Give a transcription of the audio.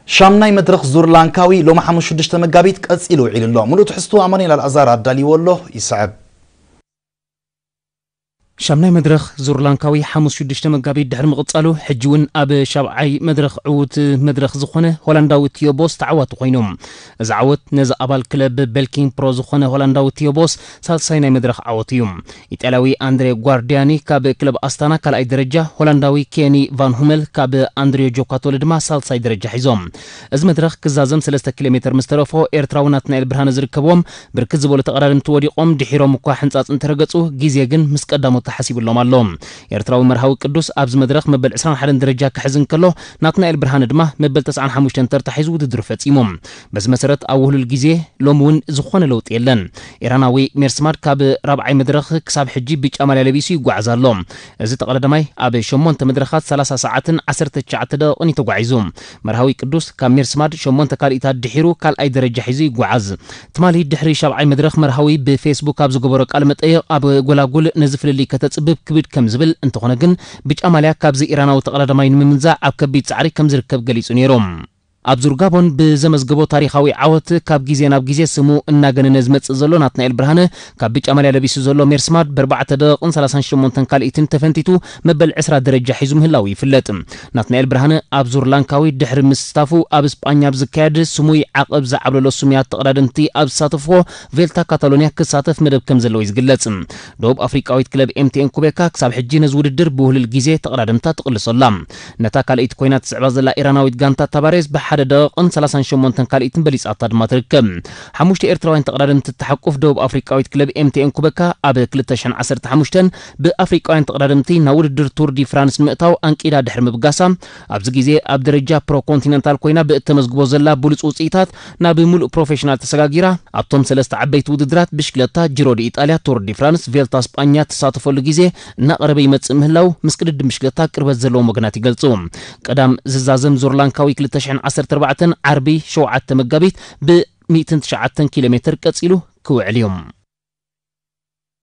ሻምናይ መድረኽ ዙር ላንካዊ ሎሚ ሓሙስ ሽዱሽተ መጋቢት ቀጺሉ ውዒሉ ኣሎ። ሙሉእ ትሕዝቶ ኣማኑኤል ኣልኣዛር ኣዳልይዎ ኣሎ፣ ይስዕብ። ሻምናይ መድረኽ ዙር ላንካዊ ሓሙስ ሽዱሽተ መጋቢት ድሕሪ ምቕጻሉ፣ ሕጂ እውን ኣብ ሻብዓይ መድረኽ ዕዉት መድረኽ ዝኾነ ሆላንዳዊ ቲዮ ቦስ ተዓዋቲ ኮይኑ። እዚ ዓወት ነዚ ኣባል ክለብ ቤልኪን ፕሮ ዝኾነ ሆላንዳዊ ቲዮ ቦስ ሳልሳይ ናይ መድረኽ ዓወት እዩ። ኢጣልያዊ ኣንድሬ ጓርዲያኒ ካብ ክለብ ኣስታና ካልኣይ ደረጃ፣ ሆላንዳዊ ኬኒ ቫን ሁመል ካብ ኣንድሪዮ ጆካቶሊ ድማ ሳልሳይ ደረጃ ሒዞም። እዚ መድረኽ ክዛዘም ሰለስተ ኪሎ ሜትር ምስ ተረፎ፣ ኤርትራዊ ናትናኤል ብርሃነ ዝርከብዎም ብርክት ዝበሉ ተቐዳደምቲ ወዲቖም፣ ድሒሮም እኳ ሕንጻጽ እንተረገጹ፣ ግዜ ግን ምስ ቀዳሞት ተሓሲቡሎም ኣሎ። ኤርትራዊ መርሃዊ ቅዱስ ኣብዚ መድረኽ መበል ዕስራን ሓደን ደረጃ ክሕዝ እንከሎ፣ ናትናኤል ብርሃነ ድማ መበል ተስዓን ሓሙሽተን ተርታ ሒዙ ውድድሩ ፈጺሙ። በዚ መሰረት ኣብ ውህሉል ግዜ ሎሚ እውን ዝኾነ ለውጢ የለን። ኢራናዊ ሜርስማድ ካብ ራብዓይ መድረኽ ክሳብ ሕጂ ብጫ ማልያ ለቢሱ ይጓዓዝ ኣሎ። እዚ ተቐዳዳማይ ኣብ ሸሞንተ መድረኻት ሰላሳ ሰዓትን ዓሰርተ ትሽዓተ ደቂቕን እዩ ተጓዒዙ። መርሃዊ ቅዱስ ካብ ሜርስማድ ሸሞንተ ካልኢታት ድሒሩ ካልኣይ ደረጃ ሒዙ ይጓዓዝ። ትማሊ ድሕሪ ሻብዓይ መድረኽ መርሃዊ ብፌስቡክ ኣብ ዝገበሮ ቃለ መጠይቕ፣ ኣብ ጎላጉል ነዚ ፍልልይ ከተጽብብ ክብድ ከም ዝብል፣ እንተኾነ ግን ብጫ ማልያ ካብዚ ኢራናዊ ተቐዳዳማይ ንምምንዛዕ ኣብ ከቢድ ጻዕሪ ከም ዝርከብ ገሊጹ ነይሩ። ኣብ ዙር ጋቦን ብዘመዝገቦ ታሪኻዊ ዓወት ካብ ግዜ ናብ ግዜ ስሙ እናገነነ ዝመጽእ ዘሎ ናትናኤል ብርሃነ፣ ካብ ብጫ ማልያ ለቢሱ ዘሎ ሜርስማድ ብኣርባዕተ ደቂቕን ሰላሳን ሸሞንተን ካልኢትን ተፈንቲቱ መበል ዕስራ ደረጃ ሒዙ ምህላዉ ይፍለጥ። ናትናኤል ብርሃነ ኣብ ዙር ላንካዊ ድሕሪ ምስታፉ ኣብ ስጳኛ ኣብ ዝካየድ ስሙይ ዓቐብ ዝዓብለሎ ስሙያት ተቐዳደምቲ ኣብ ዝሳተፍዎ ቬልታ ካታሎኒያ ክሳተፍ መደብ ከም ዘለዎ እዩ ዝግለጽ። ደቡብ ኣፍሪቃዊት ክለብ ኤምቲኤን ኩቤካ ክሳብ ሕጂ ነዚ ውድድር ብውህልል ግዜ ተቐዳደምታ ትቕልሶ ኣላ። ነታ ካልኣይቲ ኮይና ትስዕባ ዘላ ኢራናዊት ጋንታ ታባሬዝ ብሓደ ደቂቕን ሰላሳን ሸሞንተን ካልኢትን በሊጻታ ድማ ትርከብ። ሓሙሽተ ኤርትራውያን ተቐዳደምቲ እትሓቁፍ ደቡብ ኣፍሪቃዊት ክለብ ኤምቲኤን ኩበካ ኣብ ክልተ ሽሕን ዓሰርተ ሓሙሽተን ብኣፍሪቃውያን ተቐዳደምቲ ናብ ውድድር ቱር ዲ ፍራንስ ንምእታው ኣንቂዳ ድሕሪ ምብጋሳ፣ ኣብዚ ግዜ ኣብ ደረጃ ፕሮ ኮንቲነንታል ኮይና ብእተመዝግቦ ዘላ ብሉጽ ውጽኢታት ናብ ምሉእ ፕሮፌሽናል ተሰጋጊራ፣ ኣብቶም ሰለስተ ዓበይቲ ውድድራት ብሽክለታ፣ ጂሮ ዲ ኢጣልያ፣ ቱር ዲ ፍራንስ፣ ቬልታ ስጳኛ ትሳተፈሉ ግዜ እናቐረበ ይመጽእ ምህላው ምስ ቅድድም ብሽክለታ ቅርበት ዘለዎም ወገናት ይገልጹ። ቀዳም ዝዛዘም ዙር ላንካዊ ክልተ ሽሕን ዓሰርተ ኣርባዕተን ዓርቢ ሸውዓተ መጋቢት ብ ሚእትን ትሽዓተን ኪሎ ሜትር ቀጺሉ ክውዕል እዩ።